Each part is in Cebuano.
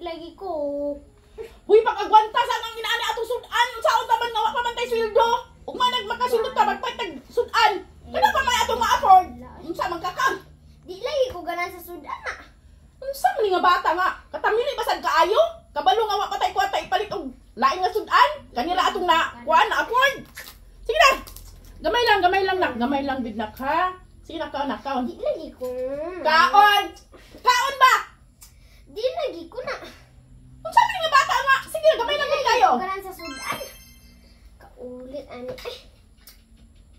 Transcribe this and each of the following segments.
Lagi ko. Huy, pag-agwanta sa ang inaani atong sudan. Unsaon ta man nga wa pa man tay sweldo? Ug man nagmakasulod ta magpatag sudan. Kana pa may atong ma-afford. Unsa man ka ka? Di lagi ko ganan sa sudan na. Unsa man ni nga bata nga? Katamili ba sad kaayo? Kabalo nga wa pa tay kwarta ipalit og lain nga sudan. Kanira atong na kuan na afford. Sige na. Gamay lang nak, gamay lang bid nak ha. Sige na kaon na kaon. Di lagi ko. Kaon. Kaon ba? Di lagi ko na. Unsa man ni nga bata nga? Sige na, gamay lang gid kayo. Di lagi ko ganan sa sudan. Kaulit ani. Ay.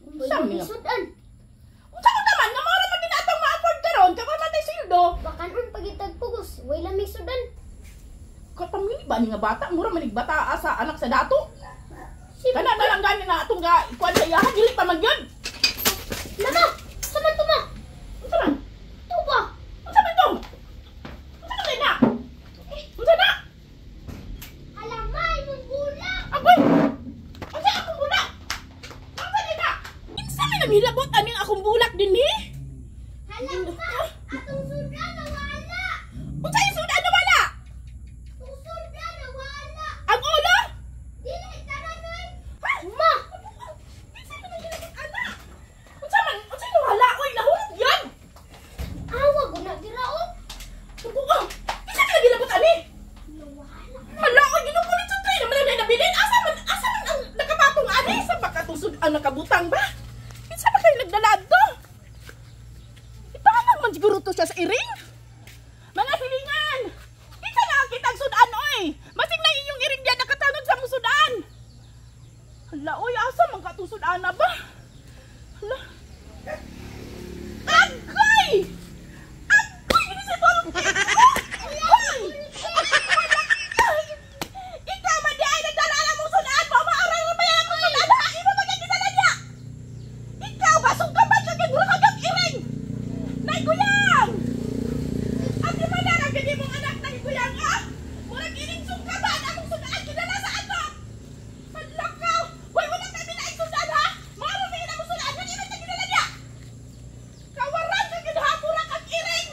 Unsa man ni nga? Sudan. Unsa man naman nga mao ra man gid atong ma-afford karon kay wa man tay sweldo. Bakanon pagitag pugos, way lamig sudan. Katamili ba ni nga bata? Mura manig bata sa anak sa dato. Kana na lang gani na atong ga kuan sa iyahan dili pa man gyud. Lama, sa man to ma? Unsa man? To ba? Unsa man to? Unsa man na? Unsa na? Alamay mong bulak. Agoy! Unsa akong bulak? Unsa ni na? Kinsa man ang hilabot aning akong bulak dinhi? Halama, atong sudan na wala. Unsa yung sudan na wala? Atong sudan na wala. Ang ulo? Dili tanan oy. Ha? Ma, Kinsa man ang hilabot ana? Unsa man? Unsa yung wala? Oy, nahulog yan! Awa ko na dira oh. Tugo. Kinsa man ang hilabot ani? Nawala. Hala, oy, ginukulit sa tray naman ang nabilin. Asa man ang nakapatong ani? Sa baka tusod ang nakabutang ba? Kinsa ba kayo nagdala to? Ipangang man siguro to siya sa iring. Mga silingan! Kinsa na ang kitang sudan, oy? Masing na inyong iring diyan nakatangag sa mong sudan. Hala, oy, asa man ka itong sudan na ba? Hala. Agay! Agay! Ini si Hoy! Ikaw man di ay nagdala na mong sudan mo! Maaraw ba yan mong sudan ha? Imo ba kay gidala niya? Ikaw ba? Sungkapan ka kay mura kag iring! Nay guyang! Ate man na gid mong anak nay guyang ah! Murag iring sungkapan akong sudan gidala sa ato! Madlakaw! Hoy, wala kami na sudan ha! Maaraw ba yan among sudan? Nga imo ta gidala niya? Kawaran ka gid ha! Mura kag iring!